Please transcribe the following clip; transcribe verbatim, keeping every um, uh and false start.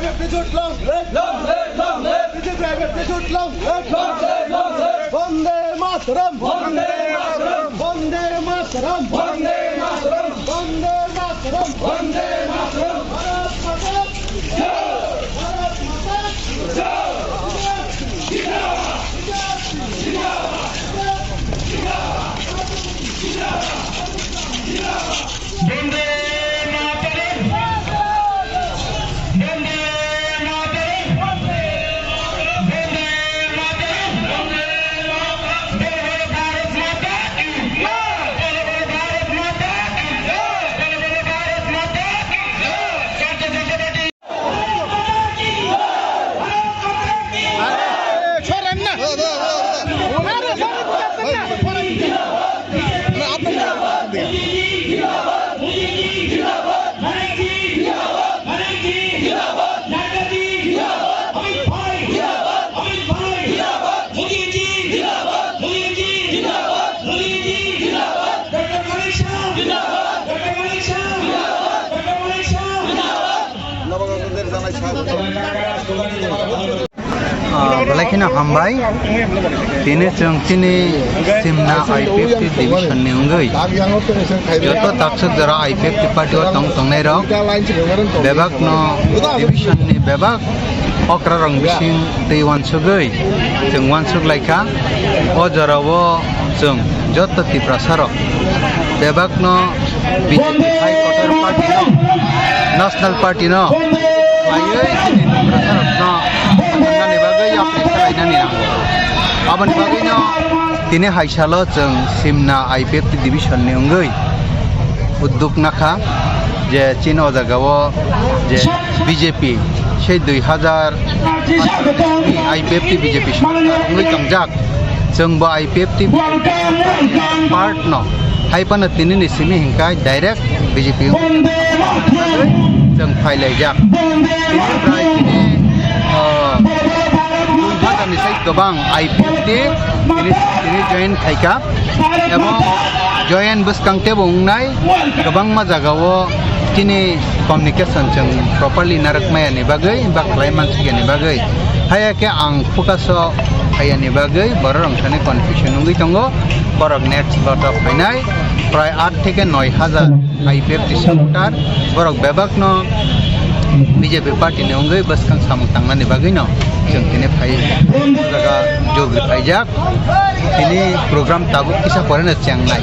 Long live, long live, long live. B J P long live, long live, long live. Bande Mataram, Bande Mataram, Bande Mataram, Bande Mataram, Bande Mataram, Bande Mataram. Bharat Mata ki jai, Bharat Mata ki jai. Bande Mataram! Bande Mataram! Bande Mataram! Bande Mataram! Bande Bharat Mata ki jai! Bande Bharat Mata ki jai! Bande Bharat Mata ki jai! Ah, belai kheno hambai. Tini chwng chini Simna I P F T division ni wngwi joto taksuk jora I P F T party o tong tongnai rok bebak no division ni bebak okra rok bising twi uansugwi chwng uansuk lai kha. O jora o chwng joto Tiprasa rok bebak no B J P hai kotor party no, National Party no, khlaiwi chini Tiprasa rok no thangna ni bagwi yapri salaina ni nango. Aboni bagwi no tini hai salo chwng Simna I P F T division ni wngwi udduk nakha je chini o jaga o je B J P sei dui hazar I P F T B J P sorkar wngwi tongjak. Chwng bo I P F T part no, hai phano tini ni simi hinkhe direct B J P chwng phailaijak. Tini prai tini, ah, dui hazar ni sai kwbang I P F T tini, tini join khaikha. Ebo join bwskang tebo wngnai kwbangma jagao chini communication chwng properly narwk maya ni bagwi ba khlai mansukya ni bagwi. Haya khe ang focus o phaiya ni bagwi borok rok thani confusion wngwi tongo. Borok next lot o phainai prai aat theke noi hajar I P F T supporter borok bebak no B J P party ni wngwi bwskang samung tangnani bagwi no chwng tini phai jaga jogri phaijak. Tini program tabuk kisa pore no chengnai.